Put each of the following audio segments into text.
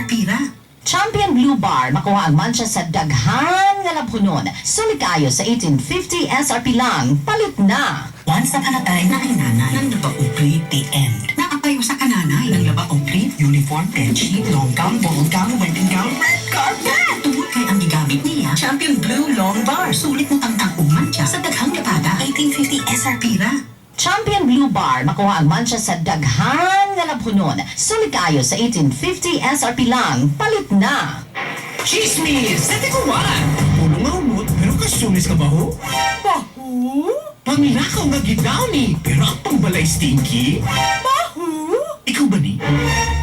SRP ra. Champion Blue Bar, makuha ang mancha sa daghan nga labhonon. Sulit kayo sa 1850 SRP lang. Palit na! Once upon a time, naay nanay. Nang napaupli, the end. Naapay usa ka nanay. Nang laba upli, uniform, bedsheet, long gown, ball gown, wedding gown, red carpet. Tungod kay ang gigamit niya, Champion Blue Long Bar. Sulit mo tangtang og mantsa sa daghang labada. 1850 SRP ra. Champion Blue Bar, makuha ang mancha sa daghan nga labhonon. Sulit kayo sa 1850 SRP lang. Palit na! Chismis! Sa tikuan! Ulo nga umot, pero kasunis ka ba ho? Baho? Panglakaw nga gidawni, pero ang pangbalay stinky? Baho? Ikaw ba ni?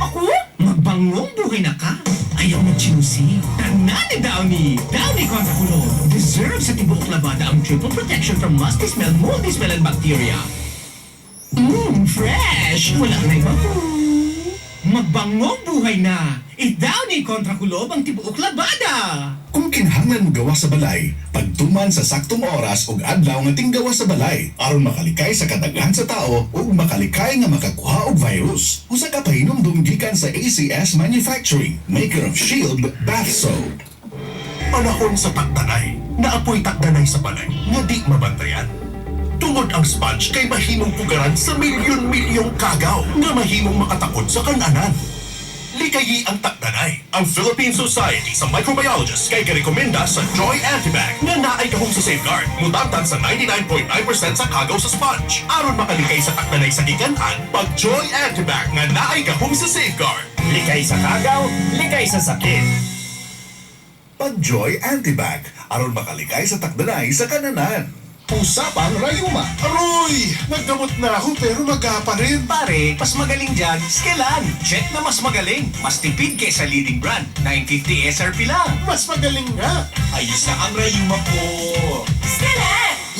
Ako? Magbangong buhay na ka? Ayaw mo chinusi. Tanan ni Downy! Downy kontra kulo! Deserve sa tibuok labada ang triple protection from musty smell, moldy smell, and bacteria. Fresh! Wala na iba po. Magbangong buhay na! I-Downy kontra kulob ang tibuok labada! Kung kinahanglan mo gawa sa balay, pagtuman sa saktong oras ug adlaw nga tinggawa sa balay aron makalikay sa kadaghan sa tao ug makalikay nga makakuha og virus. Usa ka pahinumdum gikan sa ACS Manufacturing, maker of Shield Bath Soap. Panahon sa takdanay, naapoy takdanay sa balay nga di mabantayan. Tungod ang sponge kay mahimong pugaran sa milyon-milyong kagaw nga mahimong makatakod sa kananan. Likayi ang takdanay. Ang Philippine Society sa Microbiologists kay girekomenda sa Joy Antibac nga naay gahom sa safeguard. Mutantan sa 99.9% sa kagaw sa sponge. Aron makalikay sa takdanay sa gikan-an, pag Joy Antibac nga naay gahom sa safeguard. Likay sa kagaw, likay sa sakit. Pag Joy Antibac aron makalikay sa takdanay sa kananan. Usapang Rayuma. Aroy! Naggamot na ako pero maga pa rin. Pare, mas magaling dyan, Skelan. Check na mas magaling. Mas tipid kaysa leading brand. 950 SRP lang. Mas magaling nga. Ayos na ang rayuma ko.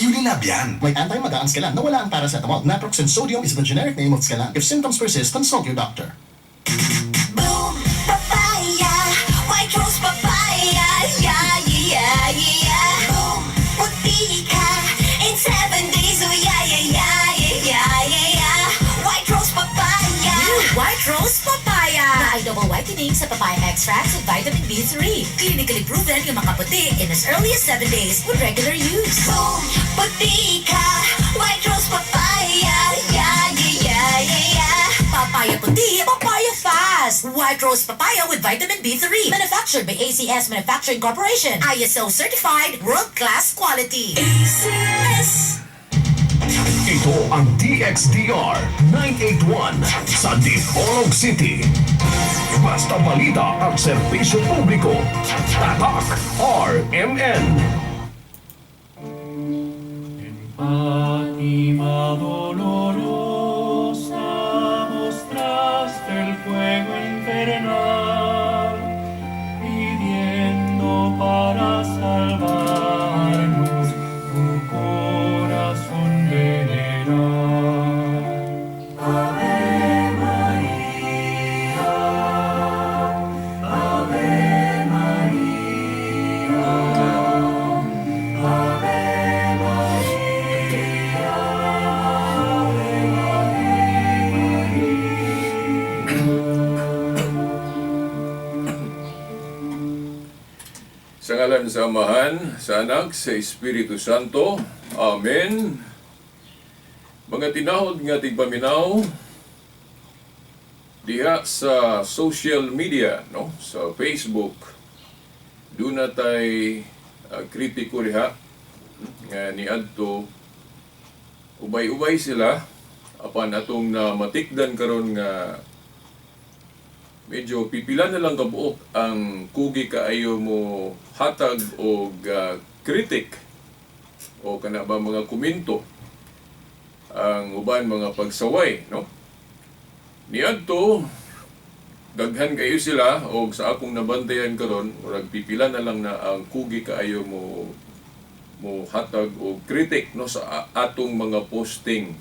Unilab yan. May anti-maga ang Skelan na wala ang paracetamol. Naproxen sodium is the generic name of Skelan. If symptoms persist, consult your doctor. Boom, papaya, white rose papaya, yeah. Boom, puti ka in 7 days, oh yeah. White rose papaya. New White Rose Papaya! Na ay double whitening sa papaya extracts with vitamin B3. Clinically proven yung makaputi in as early as 7 days with regular use. Boom, puti ka, white rose papaya, yeah. Papaya puti, papaya fast! White Rose Papaya with vitamin B3. Manufactured by ACS Manufacturing Corporation. ISO certified, world-class quality. ACS. Ito ang DXDR 981 sa Dipolog City. Basta balita at serbisyo publiko. Tatak RMN. Fátima dolorosa mostraste el fuego infernal, pidiendo para salvarnos tu corazón veneral. Ave María, Ave María, Ave María, Ave Sa ngalan sa Amahan, sa Anak, sa Espiritu Santo. Amen. Mga tinahod nga tigpaminaw, diha sa social media, no? Sa Facebook, duna tay kritiko diha nga niadto ubay-ubay sila apan atong na matikdan karon nga medyo pipila na lang kabuok ang kugi kaayo mo hatag og critic o kana ba mga komento, ang uban mga pagsaway, no? Niadto daghan kayo sila og sa akong nabantayan karon, murag pipila na lang na ang kugi kaayo mo mo hatag og critic, no, sa atong mga posting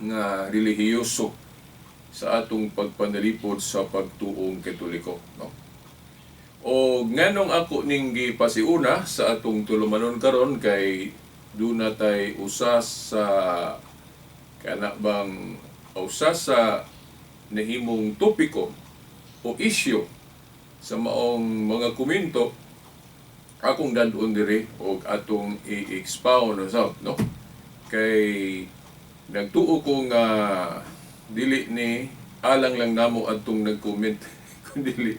nga relihiyoso sa atong pagpanalipod sa pagtuong Katoliko, no? O nganong ako ning gipasiuna sa atong tulumanon karon kay duna tay usa sa kana bang usa sa nahimong topiko o isyu. Sa maong mga komento akong dad-on diri og atong i-expound usab, no, kay nagtuo ko nga dili ni alang lang namo adtong nag-comment kundi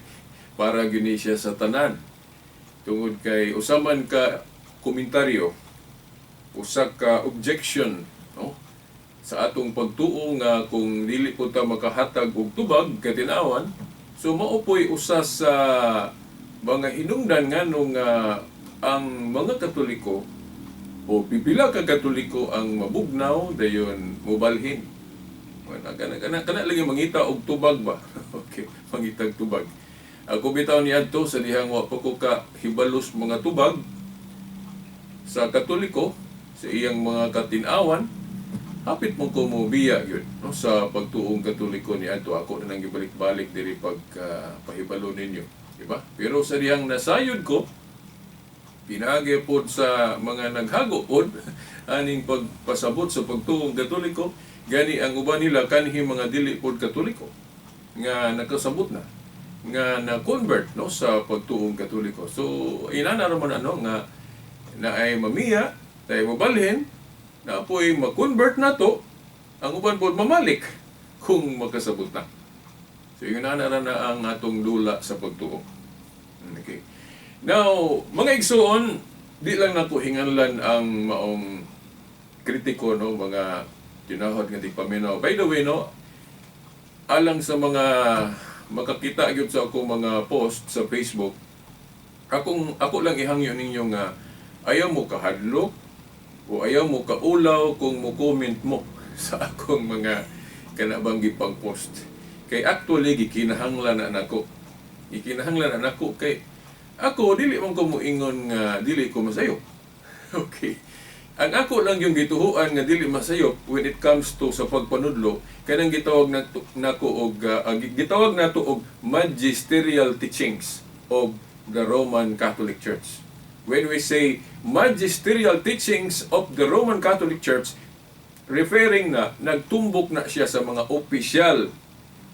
para gyud siya sa tanan, tungod kay usa man ka komentaryo, usa ka objection, no, sa atong pagtuo nga kung dili po ta makahatag og tubag katinawan. So mao po'y usa sa mga hinungdan nganong ang mga Katoliko o pipila ka Katoliko ang mabugnaw dayon mobalhin. Kana kana kana kana lagi mangita og tubag ba. Okay, mangita og tubag. Ako bitaw niadto sa dihang wa pa ko ka hibalos mga tubag sa Katoliko sa iyang mga katinawan, hapit mo ko mo biya gyud, no, sa pagtuong Katoliko ni adto. Ako na nang gibalik-balik diri pag pahibalo ninyo, di ba? Pero sa dihang nasayod ko pinaagi pod sa mga naghago pod aning pagpasabot sa pagtuong Katoliko, gani ang uban nila kanhi mga dili pod Katoliko nga nakasabot na nga na-convert, no, sa pagtuong Katoliko. So inana ra man ano nga na ay mamiya tayo mobalhin na po'y ma-convert na to ang uban pod mamalik kung makasabot na. So yun na na ang atong dula sa pagtuo. Okay. Now, mga igsuon, di lang nako hinganlan ang maong kritiko, no, mga tinahod nga di paminaw. By the way, no, alang sa mga makakita gyud sa akong mga post sa Facebook, akong ako lang ihangyo ninyo nga ayaw mo kahadlok o ayaw mo kaulaw kung mo comment mo sa akong mga kanabang gipang post. Kay actually gikinahanglan na nako. Gikinahanglan na nako kay ako dili man ko moingon nga dili ko masayop. Okay. Ang ako lang yung gituhuan nga dili masayop when it comes to sa pagpanudlo kanang gitawag nato nako og gitawag nato og magisterial teachings of the Roman Catholic Church. When we say magisterial teachings of the Roman Catholic Church, referring na nagtumbok na siya sa mga opisyal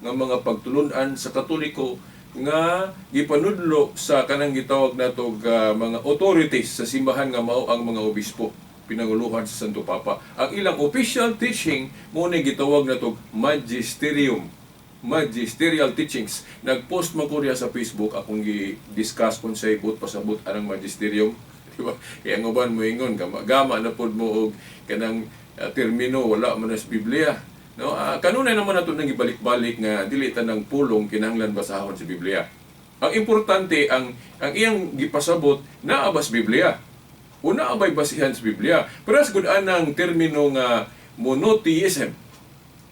nga mga pagtulunan sa Katoliko nga gipanudlo sa kanang gitawag nato mga authorities sa simbahan nga mao ang mga obispo pinanguluhan sa Santo Papa. Ang ilang official teaching mo ni gitawag nato magisterium, magisterial teachings. Nag-post man ko riya sa Facebook, akong gi-discuss kung sa ibot pasabot anang magisterium. Di ba? Kaya ang uban moingon, gama-gama na pod mo og kanang termino wala man sa Biblia. No, kanunay naman nato nang ibalik-balik nga dili tanang pulong kinahanglan basahon sa Biblia. Ang importante ang iyang gipasabot naa ba sa Biblia. Una abay basihan sa Biblia. Pero as gud anang termino nga monotheism.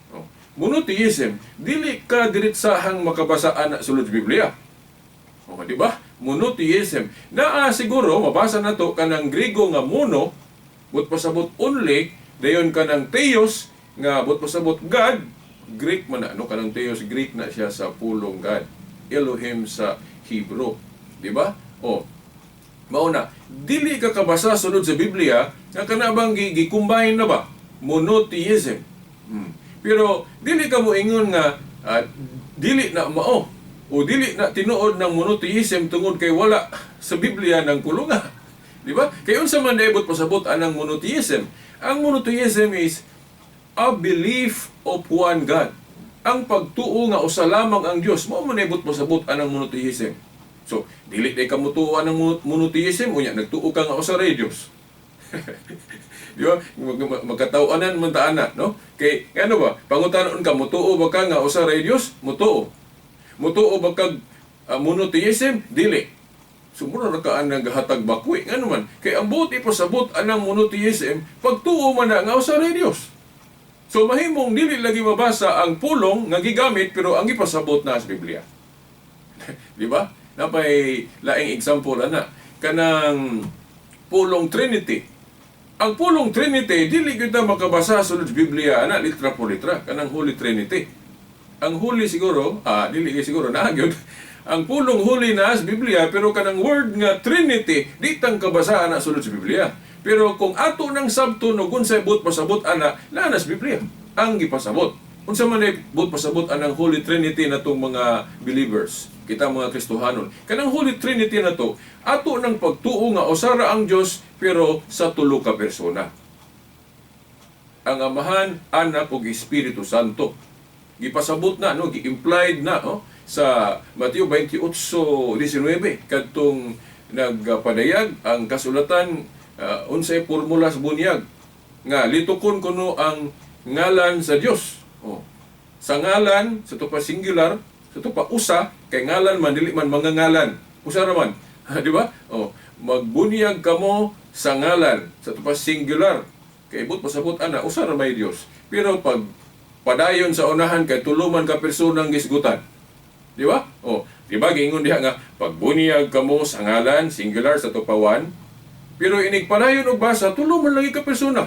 Oh, monotheism, dili ka diretsahang makabasa ana sulod sa Biblia. O, di ba? Monotheism. Naa siguro mabasa nato kanang Griego nga mono, but pasabot only, dayon kanang theos nga but pasabot God, Greek man na, no, kanang theos Greek na siya sa pulong God. Elohim sa Hebrew, di ba? O, mao na, dili ka kabasa sulod sa Biblia nga kana bang gi-combine na ba? Monotheism. Pero dili ka mo ingon nga dili na mao o dili na tinuod ng monotheism tungod kay wala sa Biblia ng pulunga. Di ba? Kay unsa man naibot pasabot anang monotheism? Ang monotheism is a belief of one God. Ang pagtuo nga usa lamang ang Dios, mao man naibot pasabot anang monotheism. So, dili day ka motuo anang monotheism, unya nagtuo ka nga usa ra Dios. Di ba? Magkatawanan man ta ana, no? Kay ano ba? Pangutanon ka, motuo ba ka nga usa ra Dios? Motuo. Motuo ba kag monotheism? Dili. So mura ra ka anang gahatag bakwi ngano man kay ang buot ipasabot anang monotheism, pagtuo man na nga usa ra Dios. So mahimong dili lagi mabasa ang pulong nga gigamit pero ang gipasabot na sa Biblia. Di ba? Napay laing example ana kanang pulong Trinity. Ang pulong Trinity dili gyud ta makabasa sulod sa Biblia ana litra por litra kanang Holy Trinity. Ang Holy siguro, dili gyud siguro naa gyud. Ang pulong Holy na sa Biblia pero kanang word nga Trinity di tang kabasa ana sulod sa Biblia. Pero kung ato nang sabton og unsay buot pasabot ana, naa na sa Biblia ang gipasabot. Unsa man ay buot pasabot anang Holy Trinity natong mga believers? Kita mga Kristohanon. Kanang Holy Trinity na to, ato ng pagtuo nga usara ang Dios pero sa tulo ka persona. Ang Amahan, Anak ug Espiritu Santo. Gipasabot na, no, gi-implied na, oh, sa Mateo 28:19 kadtong nagpadayag ang kasulatan unsay formula sa bunyag nga litukon kuno ang ngalan sa Dios. Oh. Sa ngalan, sa to pa singular, sa to pa usa, kay ngalan man dili man mga ngalan. Usa ra man. Di ba? Oh, magbunyag kamo sa ngalan, sa to pa singular. Kay ibot pasabot ana, usa ra may Dios. Pero pag padayon sa unahan kay tulo man ka persona ang gisgutan. Di ba? Oh, di ba giingon diha nga pagbunyag kamo sa ngalan, singular, sa tupawan, pero inig padayon og basa, tulo man lagi ka persona.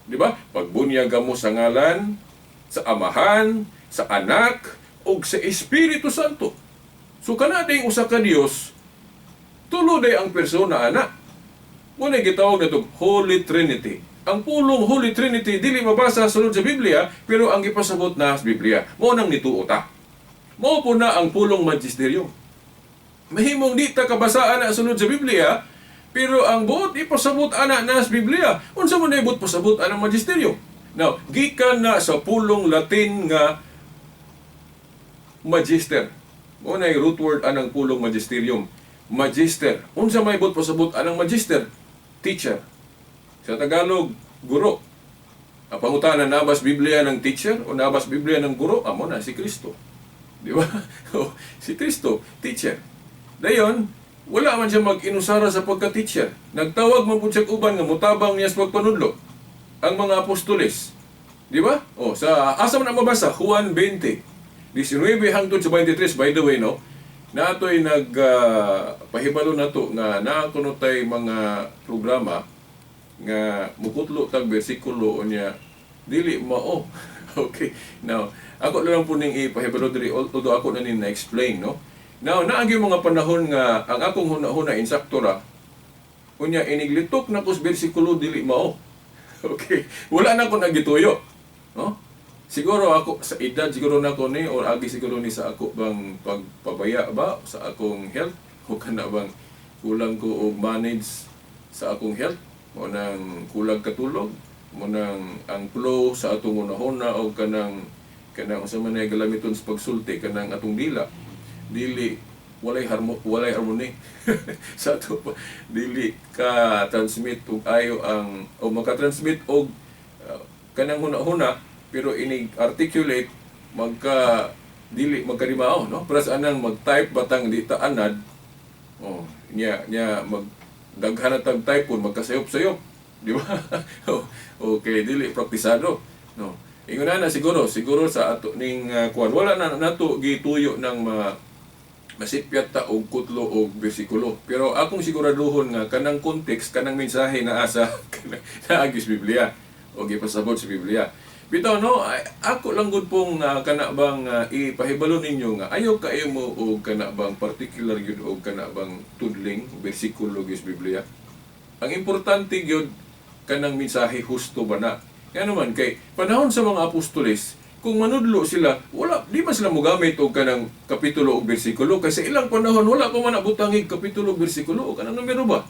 Di ba? Pagbunyag kamo sa ngalan sa Amahan, sa Anak, ug sa Espiritu Santo. So kana day usa ka Dios, tulo day ang persona ana. Mao na gitawag nato Holy Trinity. Ang pulong Holy Trinity dili mabasa sulod sa Biblia, pero ang gipasabot na sa Biblia. Mao nang nituo ta. Mao po na ang pulong magisterium. Mahimong di ta kabasaan na sulod sa Biblia, pero ang buot ipasabot ana na sa Biblia. Unsa man buot pasabot anang magisterium? Now, gikan na sa pulong Latin nga magister. Mao na root word anang pulong magisterium. Magister. Unsa may buot pasabot anang magister? Teacher. Sa Tagalog, guro. Ang pangutana, nabas Biblia ng teacher o nabas Biblia ng guro? Amo na si Kristo. Di ba? Si Kristo, teacher. Dayon, wala man siya mag-inusara sa pagka-teacher. Nagtawag man po siya uban nga mutabang niya sa pagpanudlo. Ang mga apostoles. Di ba? O, sa asa man ang mabasa? Juan 20. 19 hangtod sa 23, by the way, no? Naatoy nag pahibalo nato nga naa kuno tay mga programa nga mukutlo tag bersikulo unya dili mao. Okay. Now, ako lang po ning ipahibalo diri, although ako na ning na-explain, no. Now, naagi mga panahon nga ang akong huna-huna insakto ra, unya iniglitok na ko sa bersikulo dili mao. Okay. Wala na ko nagituyo, no? Siguro ako sa edad siguro na ko ni or agi siguro ni sa ako bang pagpabaya ba sa akong health o kana bang kulang ko og manage sa akong health mo nang kulang katulog mo nang ang flow sa atong hunahuna o kanang kanang unsa man ay galamiton sa pagsulti, kanang atong dila dili walay harmony sa ato, dili ka transmit og ayo ang o maka-transmit og kanang huna-huna, pero inig articulate magka dili magkarimao, no? Para sa anang mag-type batang di ta anad, oh, nya nya mag daghan na tag type kun magkasayop-sayop, di ba? Okay, dili praktisado, no? Ingon na siguro siguro sa ato ning kuan, wala na nato gituyo ng masipyat ta og kutlo og bersikulo, pero akong siguraduhon nga kanang context, kanang mensahe naa sa naagis Biblia o gipasabot sa Biblia bitaw, no? Ay, ako lang gud pong kana bang ipahibalo ninyo nga ayaw kaayo mo og kana bang particular gyud og kana bang tudling bersikulo gyud sa Biblia. Ang importante gyud kanang mensahe, husto ba na. Nga naman kay panahon sa mga apostoles, kung manudlo sila, wala di man sila mogamit og kanang kapitulo og bersikulo kay sa ilang panahon wala pa man nabutangig kapitulo og bersikulo o kanang numero ba.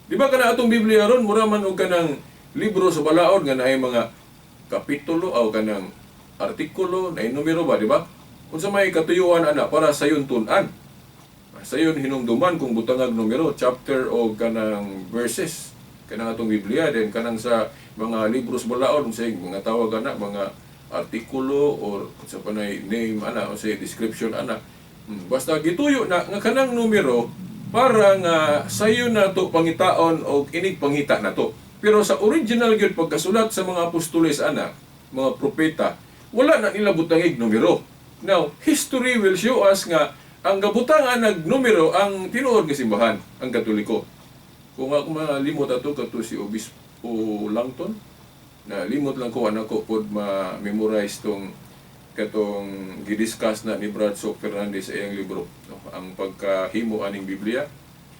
Di ba kana atong Biblia ron mura man og kanang libro sa balaod nga naay mga kapitulo o kanang artikulo, naay numero ba, di ba? Unsa may katuyuan ana para sayon tun-an? Sayon hinumduman kung butangag numero, chapter o kanang verses kanang atong Biblia, then kanang sa mga libros balaod unsay mga tawag ana, mga artikulo or sa panay name ana, unsay description ana. Basta gituyo na nga kanang numero para nga sayo na to pangitaon og inig pangita na to. Pero sa original gyud pagkasulat sa mga apostoles ana, mga propeta, wala na nila butangig numero. Now, history will show us nga ang gabutangan nag numero ang tinuod nga simbahan, ang Katoliko. Kung ako malimot ato kato si Obispo Langton, na limot lang ko anak ko pod ma-memorize tong katong gidiscuss na ni Brad Sok Fernandez sa iyang libro, no? Ang pagkahimo aning Biblia.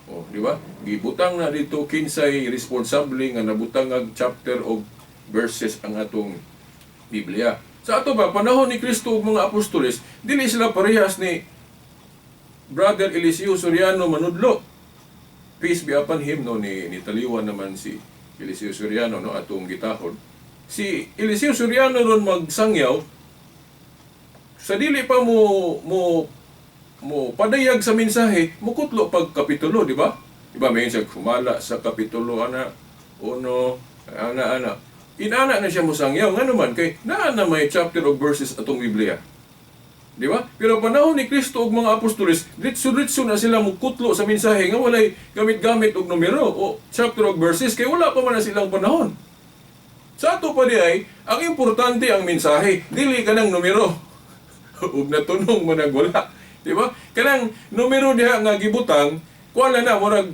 Oh, di ba? Gibutang na dito kinsay responsable nga nabutang ang chapter og verses ang atong Biblia. Sa ato ba panahon ni Kristo ug mga apostoles, dili sila parehas ni Brother Eliseo Soriano manudlo. Peace be upon him, no, ni taliwan naman si Eliseo Soriano, no, atong gitahod. Si Eliseo Soriano ron magsangyaw sa dili pa mo padayag sa mensahe, mukutlo pag kapitulo, di ba? Di ba may siya kumala sa kapitulo ana uno ana ana. Inana na siya mosangyaw, ngano man kay naa na may chapter of verses atong Biblia. Di ba? Pero panahon ni Kristo ug mga apostoles, diretso-diretso na sila mukutlo sa mensahe nga walay gamit-gamit og numero o chapter of verses kay wala pa man na silang panahon. Sa ato pa di ay, ang importante ang mensahe, dili kanang numero. Ug natunong man ang wala. Di ba? Kanang numero diha nga gibutang, kuan na murag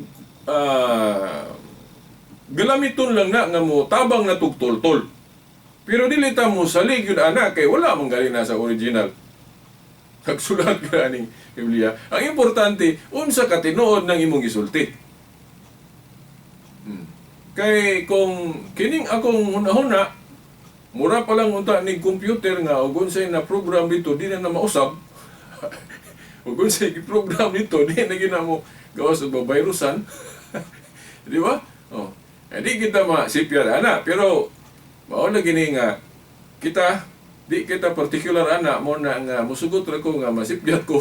galamiton lang na nga mo tabang na tugtultol. Pero dili ta mo salig yun ana kay wala man gali na sa original. Nagsulat ka aning Biblia. Ang importante, unsa ka tinuod ng imong gisulti. Kay kung kining akong hunahuna, mura pa lang unta ni computer nga og unsay na program dito di na na mausab. Ug unsay program dito di na gina mo gawas og virusan. Di ba? Oh. Eh, di kita masipyar ana, pero mao na gini nga kita di kita particular ana mo na nga musugot ra ko nga masipyat ko.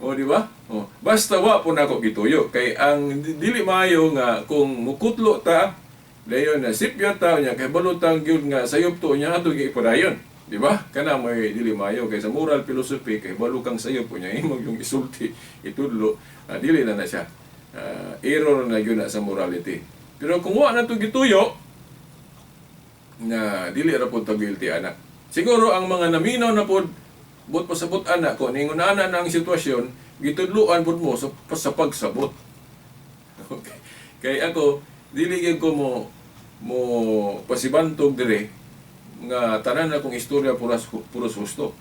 O, di ba? O, basta wa po nako gituyo kay ang dili maayo nga kung mukutlo ta dayon na sipyat ta nya kay balutang gyud nga sayop to nya ato gipadayon. Di ba? Kana may dili maayo kay sa moral philosophy kay balo kang sayop nya imo yung isulti itudlo, dili na na siya. Error na gyud na sa morality. Pero kung wa na to gituyo na dili ra pod ta guilty ana. Siguro ang mga naminaw na pod but pasabot ana ko ningon ana na ang sitwasyon gitudloan pud mo sa pagsabot. Okay. Kay ako dili gyud ko mo pasibantog dire nga tanan akong istorya puras puros husto.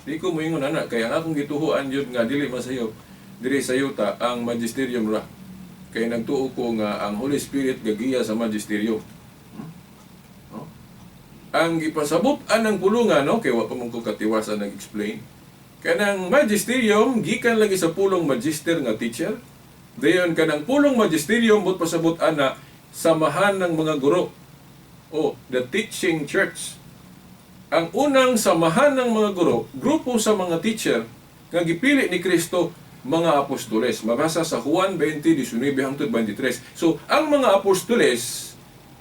Di ko moingon ana kay ang akong gituhuan jud nga dili masayop diri sa yuta ang magisterium ra. Kay nagtuo ko nga ang Holy Spirit gagiya sa magisterium. No? Ang gipasabot anang pulungan, no, kay wa pa man ko katiwasan nag-explain. Kanang magisterium gikan lagi sa pulong magister nga teacher. Dayon kanang pulong magisterium but pasabot ana samahan ng mga guro o the teaching church. Ang unang samahan ng mga guro, grupo sa mga teacher nga gipili ni Kristo mga apostoles. Mabasa sa Juan 20:19 hangtod 23. So, ang mga apostoles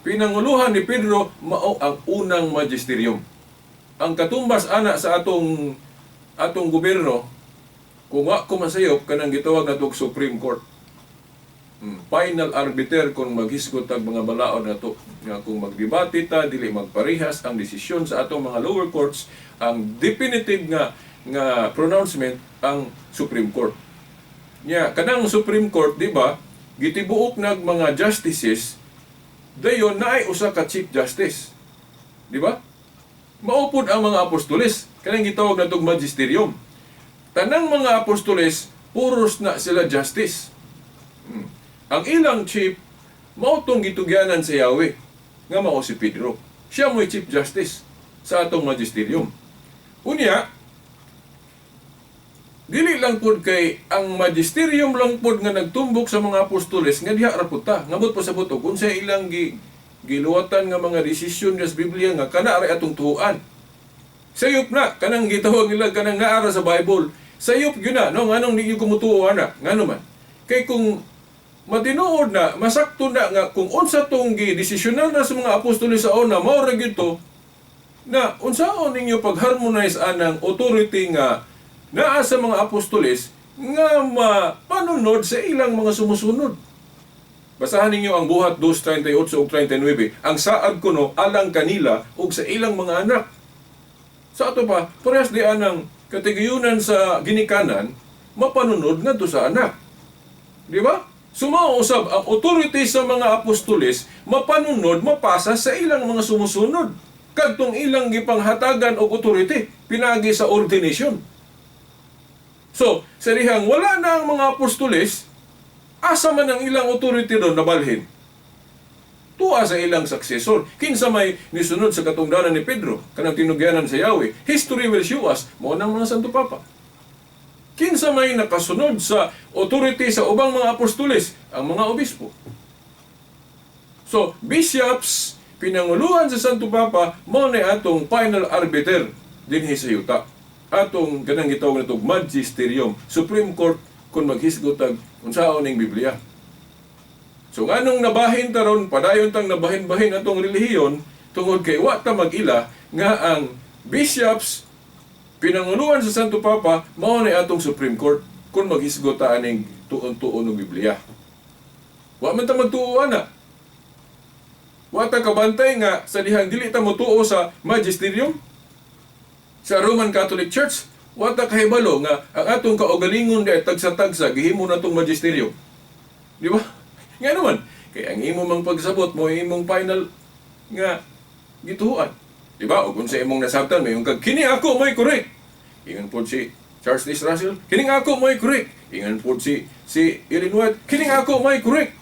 pinanguluhan ni Pedro mao ang unang magisterium. Ang katumbas ana sa atong gobyerno, kung wa ko masayop kanang gitawag natong Supreme Court. Final arbiter kung maghisgot tag mga balaod nato nga kung magdebate ta dili magparehas ang desisyon sa atong mga lower courts, ang definitive nga pronouncement ang Supreme Court. Nya kanang Supreme Court, di ba, gitibuok nag mga justices, dayon naay usa ka chief justice. Di ba? Mao pod ang mga apostoles kanang gitawag natong magisterium. Tanang mga apostoles puros na sila justice. Ang ilang chief mao tong gitugyanan sa Yahweh nga mao si Pedro. Siya mo'y chief justice sa atong magisterium. Unya, dili lang pud kay ang magisterium lang pud nga nagtumbok sa mga apostoles nga diha ra pud ta. Ngamot pa sa buto kung sa ilang giluwatan nga mga desisyon sa Biblia nga kana ra atong tuoan. Sayop na kanang gitawag nila kanang naara sa Bible. Sayop gyud na, no, nganong di gyud kumutuo ana? Ngano man? Kay kung matinuod na, masakto na nga kung unsa tong gidesisyonan na sa mga apostoles sa una, mao ra gyud to na unsaon ninyo pag-harmonize anang authority nga naa sa mga apostoles nga mapanunod sa ilang mga sumusunod. Basahan ninyo ang Buhat 2:38 ug 39. Ang saad kuno alang kanila ug sa ilang mga anak. Sa ato pa, parehas di anang katigayunan sa ginikanan, mapanunod ngadto sa anak. Di ba? Sumausab ang authority sa mga apostoles, mapanunod, mapasa sa ilang mga sumusunod. Kadtong ilang gipanghatagan og authority, pinagi sa ordination. So, sa dihang wala na ang mga apostoles, asa man ang ilang authority doon nabalhin? Tuwa sa ilang successor. Kinsa may nisunod sa katungdanan ni Pedro, kanang tinugyanan sa Yahweh. History will show us, mao nang mga Santo Papa. Kinsa may nakasunod sa authority sa ubang mga apostoles? Ang mga obispo. So, bishops, pinanguluhan sa Santo Papa, mao na atong final arbiter dinhi sa yuta. Atong kanang gitawag natong magisterium, Supreme Court kung maghisgot tag unsaon ning Biblia. So nganong nabahin taron, padayon tang nabahin-bahin atong relihiyon tungod kay wa ta mag-ila nga ang bishops pinanguluhan sa Santo Papa mao na atong Supreme Court kung maghisgot ta aning tuon-tuon ng Biblia. Wa man ta magtuo ana. Wa ta kabantay nga sa dihang dili ta motuo sa magisterium sa Roman Catholic Church, wa ta kahibalo nga ang atong kaugalingon di ay tagsa-tagsa gihimo natong magisterium. Di ba? Nga naman, kay ang imo mang pagsabot mo imong final nga gituohan. Di ba? O kung sa imong nasabtan, may kag kini ako mo'y correct. Ingon pod si Charles Taze Russell, kining ako mo'y correct. Ingon pod si Ellen White, kining ako mo'y correct.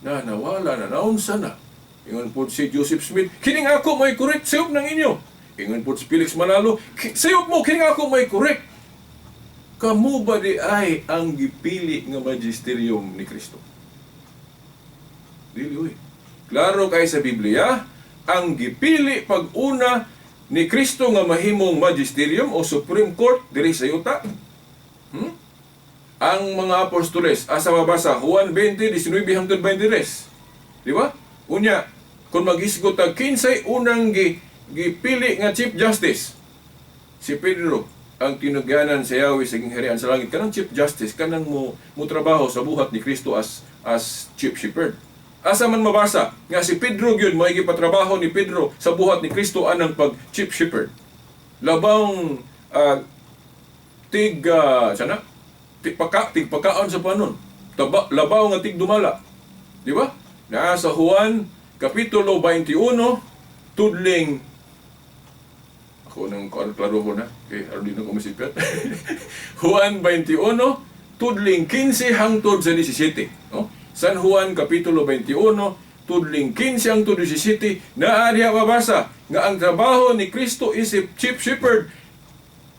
Na nawala na, naunsa na. Ingon pod si Joseph Smith, kining ako mo'y correct, sayop ng inyo. Ingon pod si Felix Manalo, sayop mo, kining ako mo'y correct. Kamo ba di ay ang gipili nga magisterium ni Kristo? Dili uy. Klaro kay sa Biblia, ang gipili pag-una ni Kristo nga mahimong magisterium o Supreme Court diri sa yuta. Ang mga apostoles, asa mabasa Juan 20:19 hangtod 23. Di ba? Unya, kung maghisgot tag kinsay unang gipili nga Chief Justice, si Pedro ang tinugyanan sa Yahweh sa gingharian sa langit, kanang Chief Justice, kanang mo trabaho sa buhat ni Kristo as Chief Shepherd. Asa man mabasa nga si Pedro gyud mo gipatrabaho ni Pedro sa buhat ni Kristo anang pag Chief Shepherd? Labang tig sana tig pakaon sa panon. Taba, labaw nga tig dumala. Di ba? Naa sa Juan kapitulo 21 tudling, ako nang klaro ko na kay aron di na ko masipyat. Juan 21 tudling 15 hangtod sa 17, no? San Juan kapitulo 21 tudling 15 hangtod 17, naa diha mabasa nga ang trabaho ni Kristo isip Chief Shepherd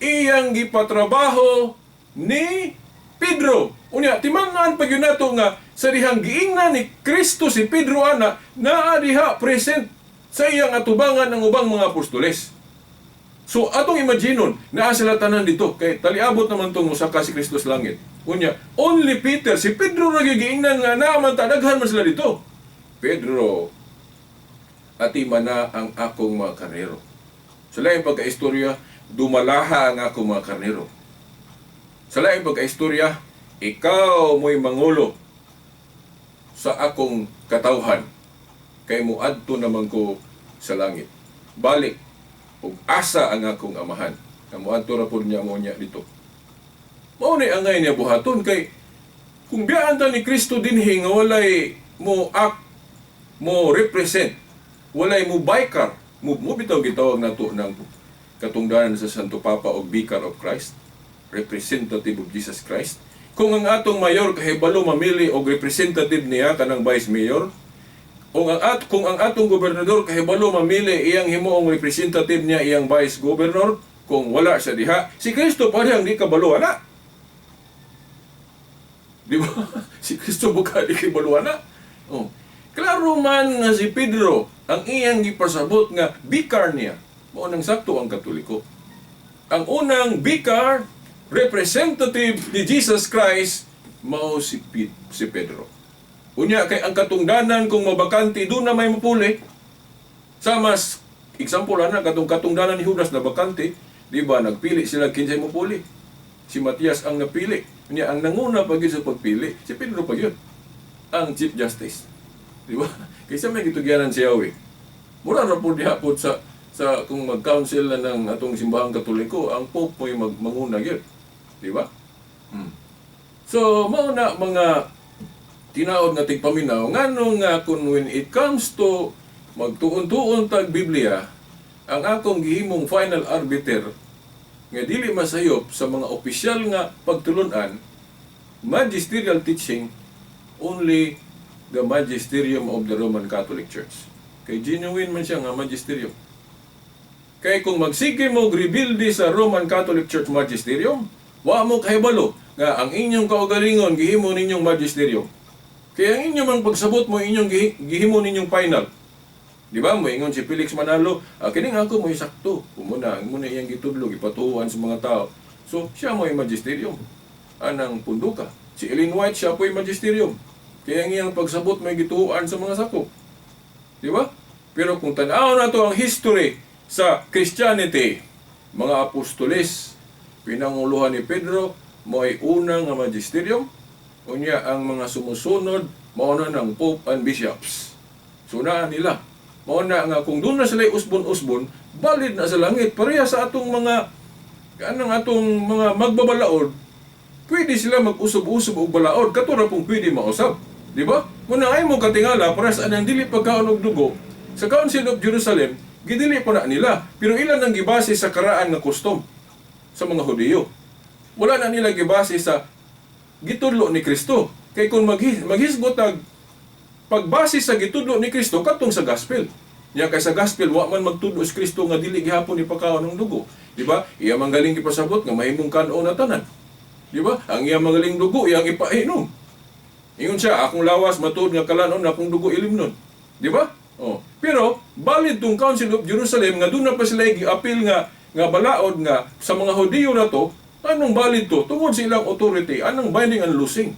iyang gipatrabaho ni Pedro. Unya, timangan pag yun nato nga sa dihang giingnan ni Kristo si Pedro ana, naa diha present sa iyang atubangan ang ubang mga apostoles. So atong imaginon, naa sila tanan dito kay taliabot naman tong musaka si Kristo sa langit. Unya, only Peter, si Pedro ra giingnan nga naa man ta, daghan man sila dito. "Pedro, atimana ang akong mga karnero." Sa laing pagkaistorya, "Dumalaha ang akong mga karnero." Sa laing pagkaistorya, "Ikaw mo'y mangulo sa akong katawhan kay muadto naman ko sa langit. Balik ug asa ang akong amahan." Nga muadto ra pud niya mo niya dito. Mao ni angay niya buhaton kay kung biyaan ta ni Kristo dinhi nga walay mo act, mo represent, walay mo vicar, mo bitaw gitawag nato ng katungdanan sa Santo Papa og Vicar of Christ, representative of Jesus Christ. Kung ang atong mayor kahibalo mamili og representative niya, kanang vice mayor, o ang at kung ang atong gobernador kahibalo mamili iyang himuong representative niya, iyang vice governor, kung wala siya diha, si Kristo pa dihang di kabalo ana. Di ba? Si Kristo buka di kabalo ana. Oh. Klaro man nga si Pedro ang iyang gipasabot nga vicar niya. Mao nang sakto ang Katoliko. Ang unang vicar, representative ni Jesus Christ, mao si Pedro. Unya kay ang katungdanan kung mabakante, doon na may mapuli. Sa mas example ana, katong katungdanan ni Judas na bakante, di ba nagpili sila kinsay mopuli. Si Matias ang napili. Unya ang nanguna pa gyud sa pagpili, si Pedro pa gyud. Ang Chief Justice. Di ba? Kaysa may gitugyanan si Yahweh. Mura ra pud diha pud sa kung mag-council na ng atong simbahang Katoliko, ang Pope mo'y manguna gyud. Di ba? So, mao na mga tinaod nga tigpaminaw, nganong nga kung when it comes to magtuon-tuon tag Biblia, ang akong gihimong final arbiter nga dili masayop sa mga opisyal nga pagtulunan, magisterial teaching, only the magisterium of the Roman Catholic Church. Kay genuine man siya nga magisterium. Kay kung magsige mo rebuild sa Roman Catholic Church magisterium, Wa mo kahibalo nga ang inyong kaugalingon gihimo ninyong magisterium. Kaya ang inyong mang pagsabot mo inyong gihimo ninyong final. Di ba? Moingon si Felix Manalo, ah, kining ako mo sakto. Umuna, ang muna iyang gitudlo, gipatuan sa mga tao. So, siya mo magisterium. Anang punduka. Si Ellen White, siya po'y magisterium. Kaya ang iyang pagsabot may gituan sa mga sakop. Di ba? Pero kung tan-aw na to ang history sa Christianity, mga apostoles, pinanguluhan ni Pedro, mo ay unang nga magisterium, unya ang mga sumusunod, mao na ng Pope and Bishops. So naa nila. Mao na nga kung doon na sila usbon-usbon, valid na sa langit. Pareha sa atong mga kanang atong mga magbabalaod, pwede sila mag-usob-usob og balaod kato ra pong pwede mausab. Di ba? Muna ay mo katingala para sa anang dili pagkaon og dugo sa Council of Jerusalem, gidili pa na nila. Pero ilan ang gibase sa karaan nga custom sa mga Hudiyo. Wala na nila gibase sa gitudlo ni Kristo. Kay kung maghisgot ag pagbase sa gitudlo ni Kristo katong sa gospel. Nya kay sa gospel wa man magtudlo si Kristo nga dili gihapon ipakaon ng dugo. Di ba? Iya man galing gipasabot nga mahimong kan-on na tanan. Di ba? Ang iya magaling dugo iyang ipainom. Ingon siya, akong lawas matuod nga kalanon, akong dugo ilimnon. Di ba? Oh. Pero valid tong Council of Jerusalem nga doon na pa sila gi-appeal nga nga balaod nga sa mga Hudiyo na to, anong valid to? Tungod sa ilang authority, anong binding and loosing?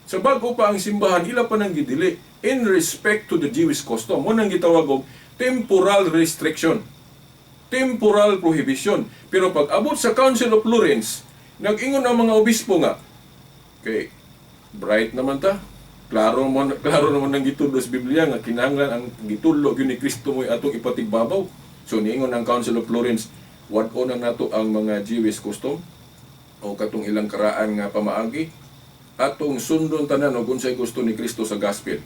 Sa bago pa ang simbahan, ila pa nang gidili in respect to the Jewish custom. Mo nang gitawag og temporal restriction. Temporal prohibition. Pero pag abot sa Council of Florence, nag-ingon ang mga obispo nga, kay bright naman ta. Klaro mo, klaro naman ang gitudlo sa Biblia nga kinahanglan ang gitudlo gyud ni Kristo mo'y atong ipatigbabaw. So niingon ang Council of Florence, wad-o na nato ang mga Jewish custom o katong ilang karaan nga pamaagi atong sundon tanan og unsay gusto ni Kristo sa gospel.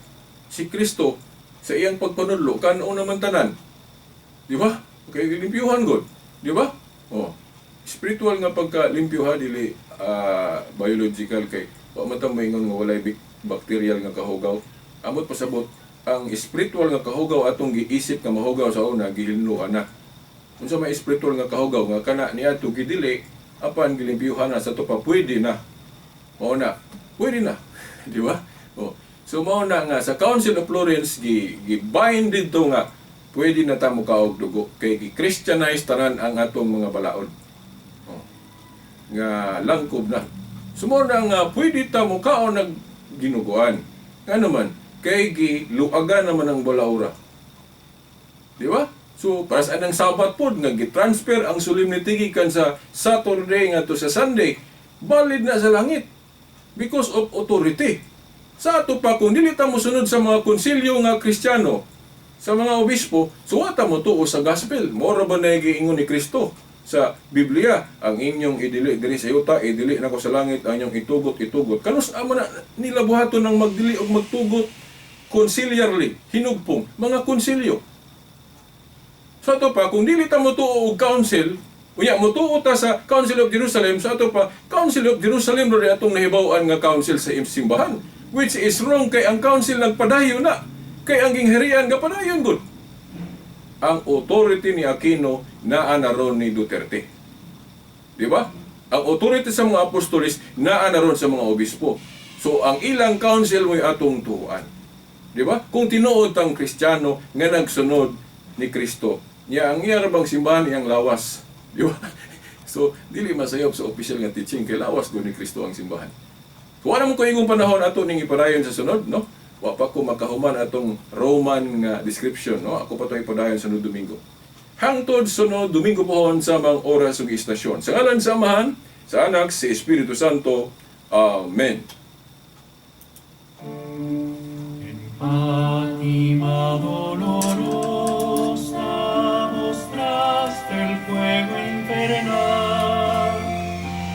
Si Kristo sa iyang pagpanudlo kan-o naman tanan. Di ba? Okay, limpyuhan god. Di ba? Oh. Spiritual nga pagka-limpyo ha dili biological kay wa man ta moingon nga walay bacterial nga kahugaw. Amot pasabot ang spiritual nga kahugaw atong giisip nga mahugaw sa una gihinluhan na. Unsa may spiritual nga kahugaw nga kana niadto gidili apan gilimpyuhan na sa to pa pwede na. Mao na, pwede na. Di ba? Oh. So mao na nga sa Council of Florence gi bind didto nga pwede na ta mokaog dugo kay gi-Christianize tanan ang atong mga balaod. Oh. Nga langkob na. So mao na nga pwede ta mokaon nag ginuguan. Nga naman kay giluagan naman ang balaura. Di ba? So para sa anang Sabat pod nga gi-transfer ang solemnity gikan sa Saturday ngadto sa Sunday, valid na sa langit because of authority. Sa ato pa kung dili ta mosunod sa mga konsilyo nga Kristiyano, sa mga obispo, suwata mo tuo sa gospel. Mora ba na giingon ni Kristo sa Biblia, ang inyong idili diri sa yuta, idili nako sa langit, ang inyong itugot, itugot. Kanus amo na nila buhaton ng magdili og magtugot conciliarly, hinugpong, mga konsilyo. Sa ato pa, kung dili ta mo tuo og council, unya motuo ta sa Council of Jerusalem, sa ato pa, Council of Jerusalem ro atong nahibaw-an nga council sa simbahan, which is wrong kay ang council nagpadayon na, kay ang gingharian gapadayon gud. Ang authority ni Aquino naa na ron ni Duterte. Di ba? Ang authority sa mga apostolis naa na ron sa mga obispo. So ang ilang council mo'y atong tuuan. Di ba? Kung tinuod tang Kristiyano nga nagsunod ni Kristo, niya ang iya ra bang simbahan iyang lawas. Di ba? So dili masayop sa official nga teaching kay lawas gud ni Kristo ang simbahan. So wala mo ko ingong panahon ato ning ipadayon sa sunod, no? Wa pa ko makahuman atong Roman nga description, no? Ako pa to ipadayon sa sunod Domingo. Hangtod sunod Domingo pohon sa mga oras ug istasyon. Sa ngalan sa Amahan, sa Anak, sa Espiritu Santo. Amen. En Fátima dolorosa mostraste el fuego infernal,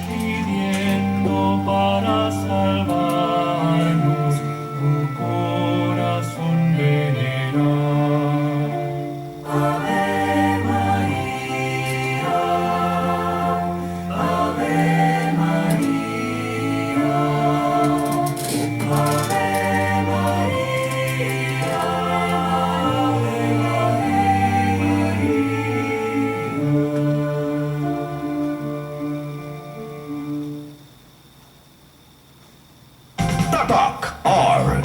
pidiendo para salvarnos tu corazón veneral. Ave Maria, Ave Maria, Ave Maria, Ave. Tatak RMN.